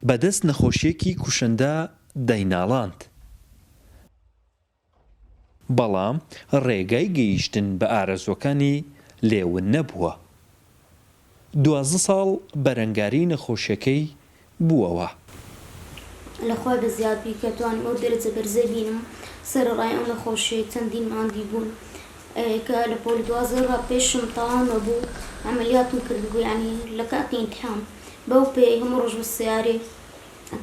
بەدەست نەخۆشییەکی کوشندە دەیناڵاند. بەڵام ڕێگای گەیشتن بە ئارەزووەکانی لێ ون نەبووە. 12 ساڵ بەرەنگاری نەخۆشیەکەی بووەوە. لە خوای بەزیاد بی کە توانیم ئەو دەرەجە بەرزەی بینم سەرەڕای ئەو نەخۆشیەی چەندین مانگی بوون کە لە پۆلی 12 ڕا پێشم تەواو نەبوو عەمەلیاتم کردبوو یانی لە کاتی ئیمتیحان بەو پێیەی هەموو ڕۆژ بە سەیارەی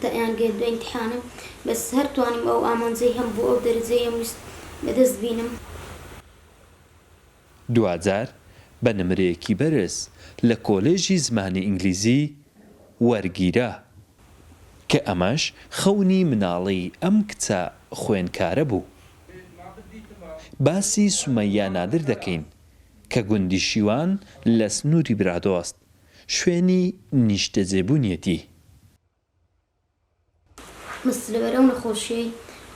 تەیان گەیت بە ئیمتیحانم بەس هەر توانیم ئەو ئامانجەی هەم بوو ئەو دەرەجەی هەم ویست بەدەست بینم. دواجار بە نمرەیەکی بەرز لە کۆلێژی زمانی ئینگلیزی وەرگیرا، کە ئەمەش خەونی مناڵی ئەم کچە خوێنکارە بوو. باسی سومەییا نادر دەکەین کە گوندی شیوان لە سنووری برادۆست شوێنی نیشتەجێبوونیەتی. بەس لەبەر ئەو نەخۆشیەی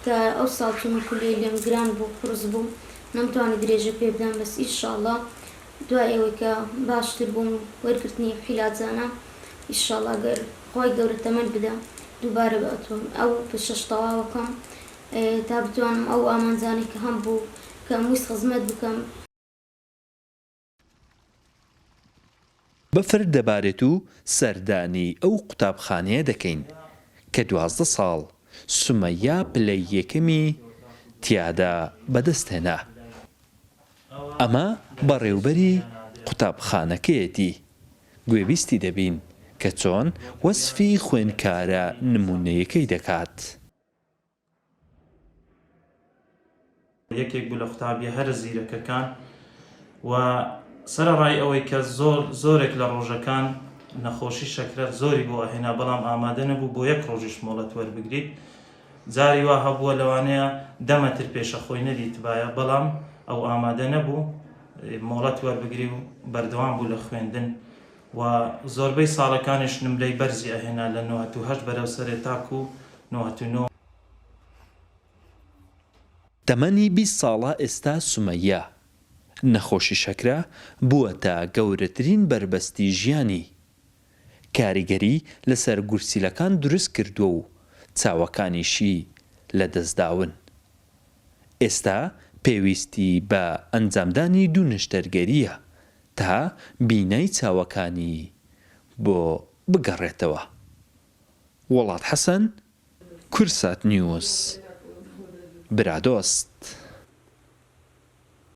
کە ئەو ساڵ چوومە کولیەی لێم گران بوو قورس بوو نەمتوانی درێژە پێ بدەم بەس ئیشاڵا دوای ئەوەی کە باشتر بووم وەرگرتنی ئەو عیلاجانە ئیشاڵا گەر خوای گەورە تەمەن بدا دووبارە ئەتوانم ئەو بەشەش تەواوەکەم تا بتوانم ئەو ئامانجانەی کە هەمبوو کە ئەمویست خزمەت بکەم. بەفر دەبارێت و سەردانی ئەو قوتابخانەیە دەکەین کە 12 ساڵ سومەییا پلەی یەکەمی تیادا بەدەستهێنا. ئەمە بەڕێوبەری قوتابخانەکەیەتی، گوێبیستی دەبین کە چۆن وەسفی خوێندکارە نموونەیەکەی دەکات. یەکێک بوو لە قوتابیە هەرە زیرەکەکان و سەرەڕای ئەوەی کە زۆر زۆرێک لە ڕۆژەکان نەخۆشی شەکرە زۆری بۆ ئەهێنا بەڵام ئامادە نەبوو بۆ یەک ڕۆژیش مۆڵەت وەربگریت جاری وا هەبووە لەوانەیە دە مەتر پێشە خۆی نەدیتبایە بەڵام ئەو ئامادە نەبوو مۆڵەت وەربگری و بەردەوام بوو لە خوێندن و زۆربەی ساڵەکانیش نمرەی بەرزی ئەهێنا لە 98 بەرەو سەرێ تاکو 99. تەمەنی 20 ساڵە ئێستا سومەیە، نەخۆشی شەکرە بووەتە گەورەترین بەربەستی ژیانی، کاریگەری لەسەر گورچیلەکان دروست کردووە و چاوەکانیشی لەدەستداون. ئێستا پێویستی بە ئەنجامدانی دوو نەشتەرگەرییە تا بینای چاوەکانی بۆ بگەڕێتەوە. وڵات حەسەن، کوردسات نیوز، برادۆست.